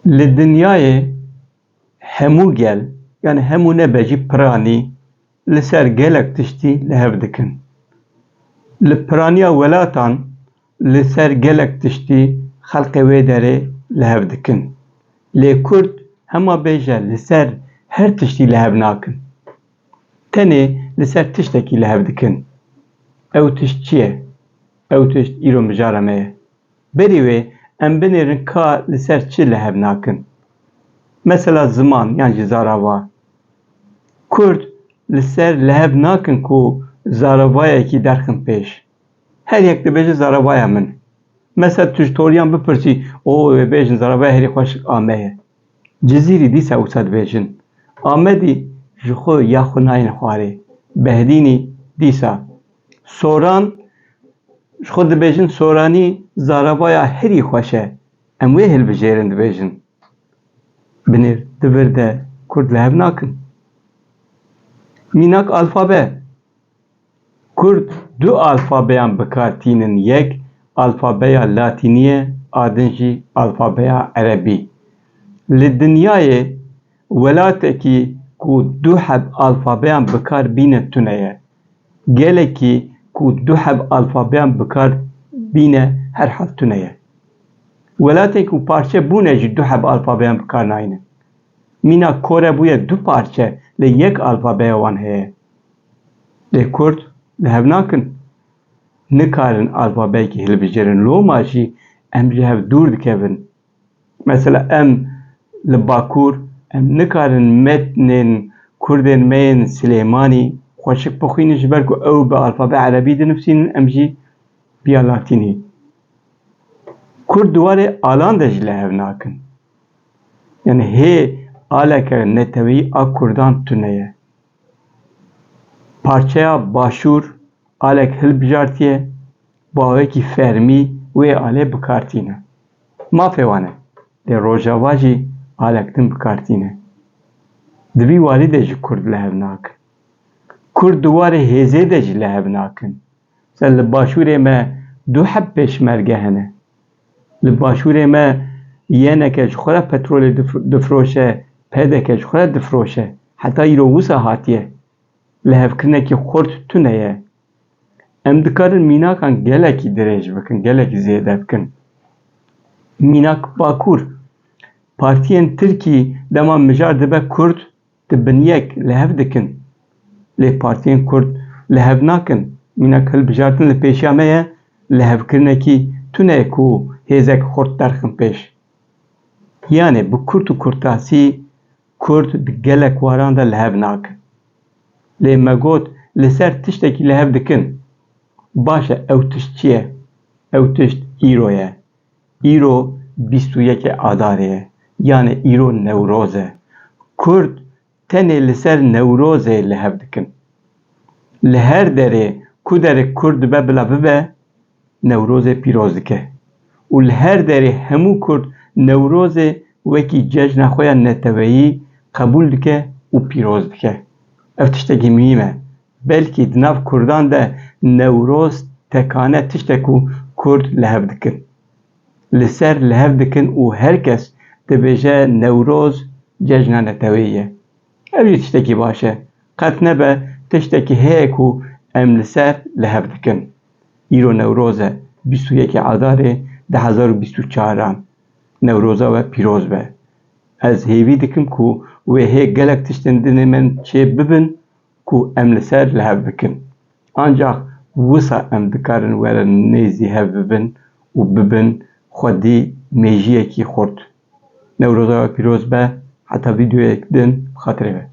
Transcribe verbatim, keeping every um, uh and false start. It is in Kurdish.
Li dinyayê hemû gel, yanî hemû nebe jî piranî li ser gelek tiştî li hev dikin. Li piraniya welatan li ser gelek tiştî xelkê wê derê li hev dikin. Lê Kurd hema bêje li ser her tiştî li hev nakin. Tenê li ser tiştekî li hev dikin. Ew tişt çi ye? Ew tişt îro mijara me ye. Berî wê em binêrin ka li ser çi li hev nakin. Mesela ziman yan jî zarava. Kurd li ser li hev nakin ku zaravayekî derxin pêş. Her yek dibêje zaravaya min. Mesela tu ji toriyan bipirsî, o wê bêjin zaravaya herî xweşik a me ye. Cizîrî dîsa wisa dibêjin. Amedî ji xwe ya xwe nayên xwarê. Behdînî dîsa. Soran ji xwe dibêjin soranî zaravaya herî xweş e. Em wê hilbijêrin dibêjin. Binêr di vir de Kurd li hev nakin. Mînak alfabe. Kurd du alfabeyan bi kar tînin, yek alfabeya latînî ye, a din jî alfabeya erebî. Li dinyayê welatekî ku du heb alfabeyan bi kar bîne tune ye. Gelekî ku du heb alfabeyan bi kar bîne herhal tune ye. Welatê ku parçe bûne jî du heb alfabeyan bi kar nayîne. Mîna Kore bûye du parçe, lê yek alfabeya wan heye. Lê Kurd li hev nakin. Nikarin alfabeyekî hilbijêrin. Loma jî em ji hev dûr dikevin. Mesela em li Bakur, em nikarin metnên Kurdên me yên Silêmanî xweşik bixwînin, ji ber ku ew bi alfabe erebî dinivîsînin, em jî bi ya latînî. Kurd di warê alan de jî li hev nakin. Yanî hê aleke neteweyî a Kurdan tune ye. Parçeya Başûr alek hilbijartiye, bi awekî fermî wê alê bi kar tîne. Mafê wan e, lê Rojava jî alek din bi kar tîne. Di vî warî de jî Kurd li hev nakin. Kurd di warê hêzê de jî li hev nakin. Mesela li Başûrê me du heb pêşmerge hene. Li Başûrê me yeneke ji xwe re petrolê dif-, difroşe, P D K ji xwe re difroşe. Heta îro wisa hatiye. Lihevkirinekî xurt tune ye. Em dikarin mînakan gelekî dirêj bikin, gelekî zêde bikin. Mînak Bakur. Partiyên Tirkî dema mijar dibe Kurd, di bin yek li hev dikin. Lê partiyên Kurd li hev nakin. Mînak hilbijartin li pêşiya me ye, lihevkirinekî tune ye ku hêzek xurt derxin pêş. Yanê bi kurt û kurtasî Kurd di gelek waran de li hev nakin. Lê me got li ser tiştekî li hev dikin. Baş e, ew tişt çi ye? Ew tişt îro ye. Îro bîst û yekê Adarê ye. Yanê îro Newroz e. Kurd tenê li ser Newrozê li hev dikin. Li her derê ku derê Kurd dibe bila bibe, Newrozê pîroz dike. Û li her derê hemû Kurd Newrozê wekî cejna xwe ya neteweyî qebûl dike û pîroz dike. Ev tiştekî muhîm e. Belkî di nav Kurdan de Newroz tekane tiştek ku Kurd li hev dikin. Li ser li hev dikin û her kes dibêje Newroz cejna neteweyî ye. Ev jî tiştekî baş e. Qet nebe tiştekî heye ku em li ser li hev dikin. Îro Newroz e, bîst û yekê Adarê du hezar û bîst û çaran. Newroza we pîroz be. Ez hêvî dikim ku wê hê gelek tiştên dinê me çê bibin ku em li ser li hev bikin. Ancax wisa em dikarin werin nêzî hev bibin û bibin xwedî mêjiyekî xurt. Newroza we pîroz be, heta vîdeoyek din bi xatirê we.